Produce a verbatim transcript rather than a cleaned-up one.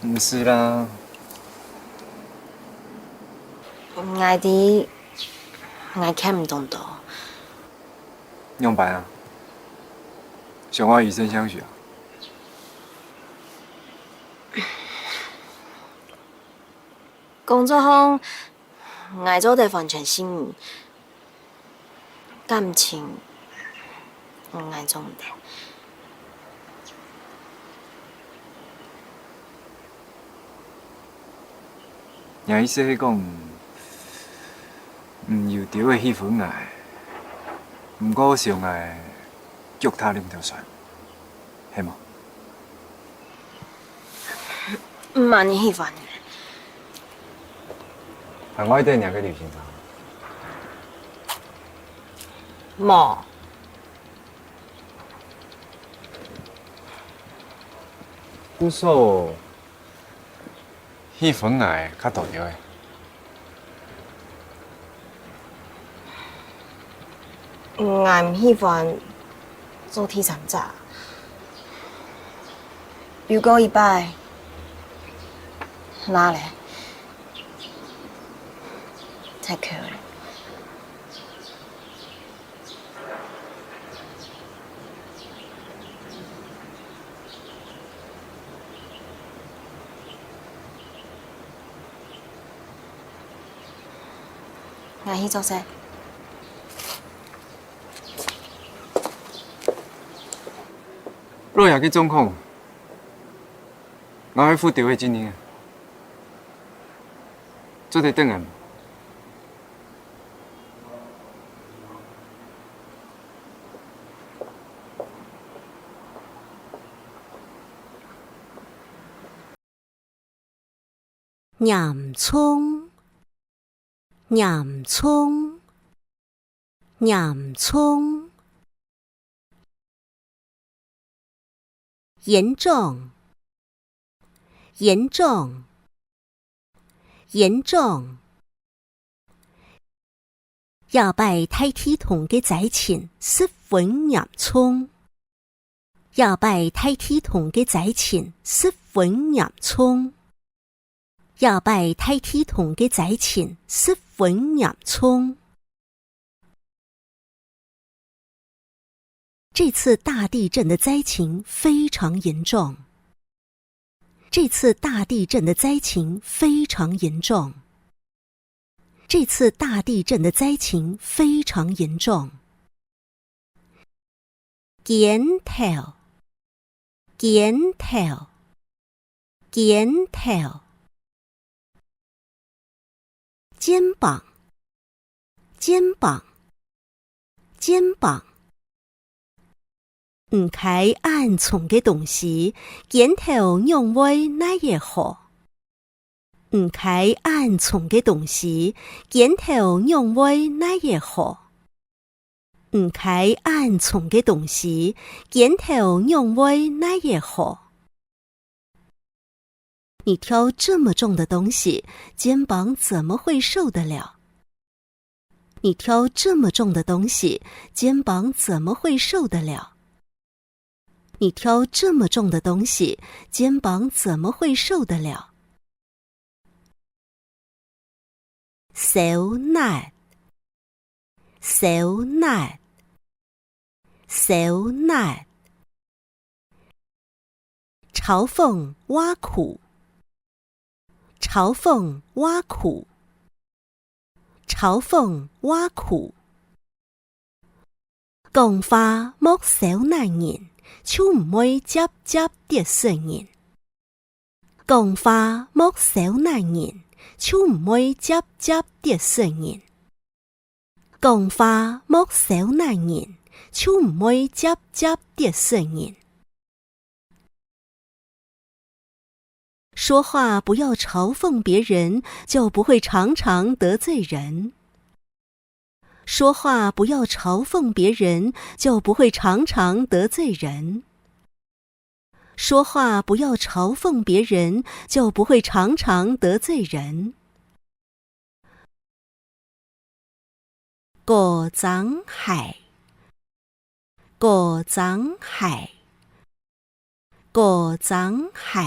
毋使啦。𠊎知，𠊎欠你當多。仰般啊？想愛以身相許啊？工作上，𠊎做得完全信你。 感情，𠊎做毋得。若意思係講，毋由頭仔去分𠊎，毋過想愛腳踏兩條船。 係無？毋係你喜歡个。還愛等若个旅行社？無。故所， 喜歡𠊎較多兜仔。𠊎毋喜歡做第三者。又過一擺，拿咧，太可憐。 𠊎去做事。老爺个狀況，𠊎愛負責个責任，做得等𠊎無？ 嚴重，嚴重，嚴重。嚴重，嚴重，嚴重。 這擺大地動个災情十分嚴重。這擺大地動个災情十分嚴重。這擺大地動个災情十分嚴重。 這次大地震的災情非常嚴重。這次大地震的災情非常嚴重。這次大地震的災情非常嚴重。肩頭，肩頭， 肩頭。肩膀，肩膀，肩膀。你㧡恁重个東西，肩頭仰會哪仔好？你㧡恁重个東西，肩頭仰會哪仔好？ 你㧡恁重个東西，肩頭仰會哪仔好？你挑這麼重的東西，肩膀怎麼會受得了？你挑這麼重的東西，肩膀怎麼會受得了？你挑這麼重的東西，肩膀怎麼會受得了？ 燒爉，燒爉，燒爉。嘲諷挖苦，嘲諷挖苦，嘲諷挖苦。 講話莫燒爉人，就毋會輒輒跌死人。講話莫燒爉人，就毋會輒輒跌死人。講話莫燒爉人，就毋會輒輒跌死人。 說話不要嘲諷別人，就不會常常得罪人。說話不要嘲諷別人，就不會常常得罪人。說話不要嘲諷別人，就不會常常得罪人。 高踭鞋，高踭鞋，高踭鞋。